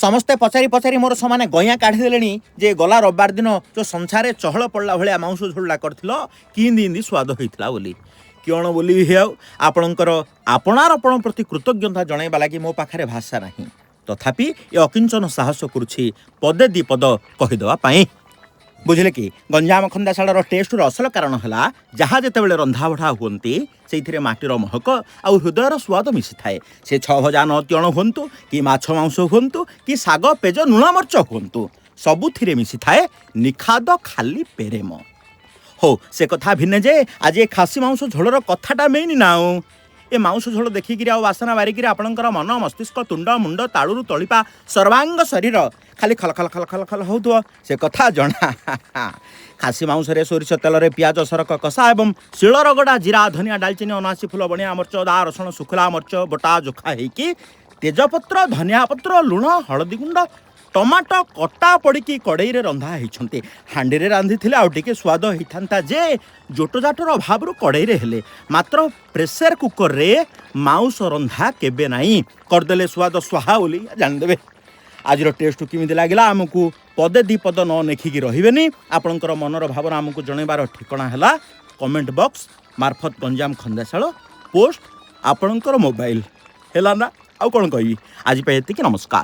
ସମସ୍ତେ ପଚାରି ପଚାରି ମୋର ସମାନେ ଗଇଁଆ କାଢ଼ିଦେଲେଣି ଯେ ଗଲା ରବିବାର ଦିନ ଯେଉଁ ସଂସାରେ ଚହଳ ପଡ଼ିଲା ଭଳିଆ ମାଉଁସ ଝୋଳଟା କରିଥିଲ, କିନ୍ତି ଇନ୍ତି ସ୍ୱାଦ ହେଇଥିଲା ବୋଲି। କିଅଣ ବୋଲିବି ହେ, ଆଉ ଆପଣଙ୍କର ଆପଣାରପଣ ପ୍ରତି କୃତଜ୍ଞତା ଜଣାଇବା ଲାଗି ମୋ ପାଖରେ ଭାଷା ନାହିଁ। ତଥାପି ଏ ଅକିଞ୍ଚନ ସାହସ କରୁଛି ପଦେ ଦି ପଦ କହିଦେବା ପାଇଁ। ବୁଝିଲେ କି, ଗଞ୍ଜାମ ଖନ୍ଦାଶାଳର ଟେଷ୍ଟର ଅସଲ କାରଣ ହେଲା, ଯାହା ଯେତେବେଳେ ରନ୍ଧାବଢ଼ା ହୁଅନ୍ତି, ସେଇଥିରେ ମାଟିର ମହକ ଆଉ ହୃଦୟର ସ୍ୱାଦ ମିଶିଥାଏ। ସେ ଛଅ ଭଜା ନଅ ତିଅଣ ହୁଅନ୍ତୁ କି ମାଛ ମାଂସ ହୁଅନ୍ତୁ କି ଶାଗ ପେଜ ଲୁଣ ମର୍ଚ ହୁଅନ୍ତୁ, ସବୁଥିରେ ମିଶିଥାଏ ନିଖାଦ ଖାଲି ପେରେମ। ହଉ, ସେ କଥା ଭିନ୍ନ ଯେ ଆଜି ଏ ଖାସି ମାଂସ ଝୋଳର କଥାଟା ମେଇନି ନା। ଆଉ ଏ ମାଉଁସ ଝୋଳ ଦେଖିକିରି ଆଉ ବାସନା ବାରିକିରି ଆପଣଙ୍କର ମନ, ମସ୍ତିଷ୍କ, ତୁଣ୍ଡ, ମୁଣ୍ଡ, ତାଳୁରୁ ତଳିପା ସର୍ବାଙ୍ଗ ଶରୀର ଖାଲି ଖଲ ଖଲ ଖଲ ଖଲ ଖଲ ହେଉଥିବ, ସେ କଥା ଜଣା। ଖାସି ମାଉଁସରେ ସୋରିଷ ତେଲରେ ପିଆଜ ସରକ କଷା ଏବଂ ଶିଳ ରଗଡ଼ା ଜିରା, ଧନିଆ, ଡାଲଚିନି, ଅନାସି ଫୁଲ, ବଣିଆ ମର୍ଚ, ଅଦା, ରସୁଣ, ଶୁଖିଲା ମର୍ଚ ବଟା ଯୋଖା ହେଇକି ତେଜପତ୍ର, ଧନିଆ ପତ୍ର, ଲୁଣ, ହଳଦୀ ଗୁଣ୍ଡ, ଟମାଟୋ କଟା ପଡ଼ିକି କଡ଼େଇରେ ରନ୍ଧା ହେଇଛନ୍ତି। ହାଣ୍ଡିରେ ରାନ୍ଧିଥିଲେ ଆଉ ଟିକେ ସ୍ୱାଦ ହେଇଥାନ୍ତା ଯେ, ଜୋଟଜାଟର ଅଭାବରୁ କଡ଼େଇରେ ହେଲେ। ମାତ୍ର ପ୍ରେସର କୁକରରେ ମାଉଁସ ରନ୍ଧା କେବେ ନାହିଁ, କରିଦେଲେ ସ୍ୱାଦ ସ୍ୱାହା ବୋଲି ଜାଣିଦେବେ। ଆଜିର ଟେଷ୍ଟ କେମିତି ଲାଗିଲା, ଆମକୁ ପଦେ ଦି ପଦ ନ ଲେଖିକି ରହିବେନି। ଆପଣଙ୍କର ମନର ଭାବନା ଆମକୁ ଜଣାଇବାର ଠିକଣା ହେଲା କମେଣ୍ଟ ବକ୍ସ ମାର୍ଫତ ଗଞ୍ଜାମ ଖନ୍ଦାଶାଳ ପୋଷ୍ଟ ଆପଣଙ୍କର ମୋବାଇଲ। ହେଲା ନା, ଆଉ କ'ଣ କହିବି? ଆଜି ପାଇଁ ଏତିକି, ନମସ୍କାର।